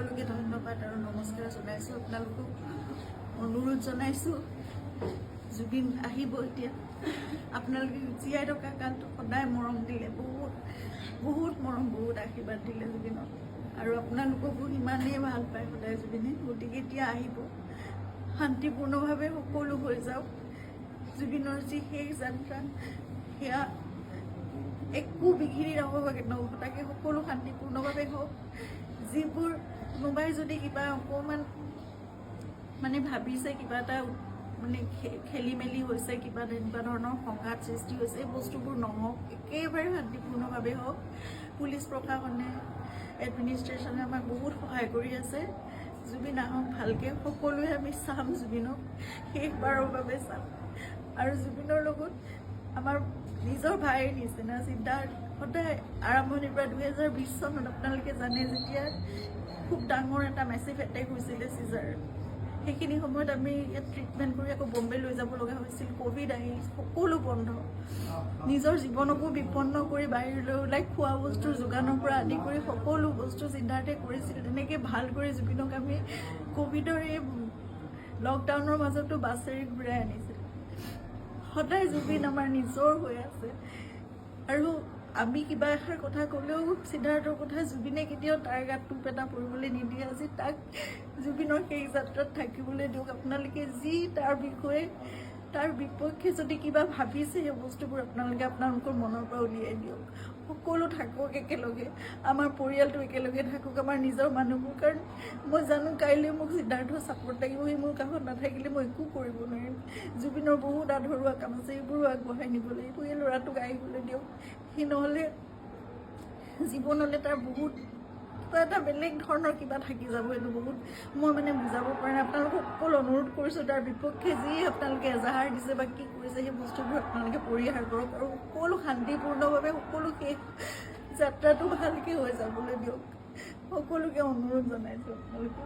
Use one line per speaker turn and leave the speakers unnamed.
সকলোকে ধন্যবাদ আৰু নমস্কাৰ জনাইছোঁ। আপোনালোকক অনুৰোধ জনাইছোঁ, জুবিন আহিব এতিয়া। আপোনালোকে জীয়াই থকা কালটো সদায় মৰম দিলে, বহুত বহুত মৰম, বহুত আশীৰ্বাদ দিলে জুবিনক আৰু আপোনালোককো সিমানেই ভাল পায় সদায় জুবিনে। গতিকে এতিয়া আহিব, শান্তিপূৰ্ণভাৱে সকলো হৈ যাওক। জুবিনৰ যি শেষ যাত্ৰা, সেয়া একো বিঘিনি নঘটাকে নঘটাকে সকলো শান্তিপূৰ্ণভাৱে হওক। যিবোৰ কোনোবাই যদি কিবা অকণমান মানে ভাবিছে, কিবা এটা মানে খেলি মেলি হৈছে, কিবা তেনেকুৱা ধৰণৰ সংঘাত সৃষ্টি হৈছে, এই বস্তুবোৰ নহওক, একেবাৰে শান্তিপূৰ্ণভাৱে হওক। পুলিচ প্ৰশাসনে, এডমিনিষ্ট্ৰেশ্যনে আমাক বহুত সহায় কৰি আছে। জুবিন আহক ভালকে, সকলোৱে আমি চাম জুবিনক, শেষবাৰৰ বাবে চাম। আৰু জুবিনৰ লগত আমাৰ নিজৰ ভাইৰ নিচিনা সিদ্ধাৰ্থ সদায় আৰম্ভণিৰ পৰা। 2020 চনত আপোনালোকে জানে, যেতিয়া খুব ডাঙৰ এটা মেচিভ এটেক হৈছিলে চিজাৰ, সেইখিনি সময়ত আমি ইয়াত ট্ৰিটমেণ্ট কৰি আকৌ বম্বে লৈ যাব লগা হৈছিল। ক'ভিড আহিল, সকলো বন্ধ। নিজৰ জীৱনকো বিপন্ন কৰি বাহিৰলৈ ওলাই খোৱা বস্তুৰ যোগানৰ পৰা আদি কৰি সকলো বস্তু সিদ্ধাৰ্থে কৰিছিল। তেনেকৈ ভাল কৰি জুবিনক আমি ক'ভিডৰ এই লকডাউনৰ মাজতো বাছেৰে ঘূৰাই আনিছিল। সদায় জুবিন আমাৰ নিজৰ হৈ আছে। আৰু আমি কিবা এষাৰ কথা ক'লেও সিদ্ধাৰ্থৰ কথা জুবিনে কেতিয়াও তাৰ গাত টোপ এটা পৰিবলৈ নিদিয়ে। আজি তাক জুবিনৰ শেষ যাত্ৰাত থাকিবলৈ দিয়ক। আপোনালোকে যি তাৰ বিষয়ে, তাৰ বিপক্ষে যদি কিবা ভাবিছে, সেই বস্তুবোৰ আপোনালোকে আপোনালোকৰ মনৰ পৰা উলিয়াই দিয়ক। সকলো থাকক একেলগে, আমাৰ পৰিয়ালটো একেলগে থাকক, আমাৰ নিজৰ মানুহবোৰ। কাৰণ মই জানো, কাইলৈ মোক সিদ্ধাৰ্থৰ ছাপৰ্ট লাগিব। সি মোৰ কাষত নাথাকিলে মই একো কৰিব নোৱাৰিম। জুবিনৰ বহুত আধৰুৱা কাম আছে, সেইবোৰো আগবঢ়াই নিব লাগিব। এই ল'ৰাটোক আহিবলৈ দিয়ক। সি নহ'লে জীৱনলৈ তাৰ বহুত কিবা এটা বেলেগ ধৰণৰ কিবা থাকি যাব। এইটো বহুত মই মানে বুজাব পৰা নাই। আপোনালোকক অকল অনুৰোধ কৰিছোঁ, তাৰ বিপক্ষে যি আপোনালোকে এজাহাৰ দিছে বা কি কৰিছে, সেই বস্তুবোৰ আপোনালোকে পৰিহাৰ কৰক আৰু সকলো শান্তিপূৰ্ণভাৱে সকলো শেষ যাত্ৰাটো ভালকৈ হৈ যাবলৈ দিয়ক। সকলোকে অনুৰোধ জনাইছোঁ আপোনালোকে।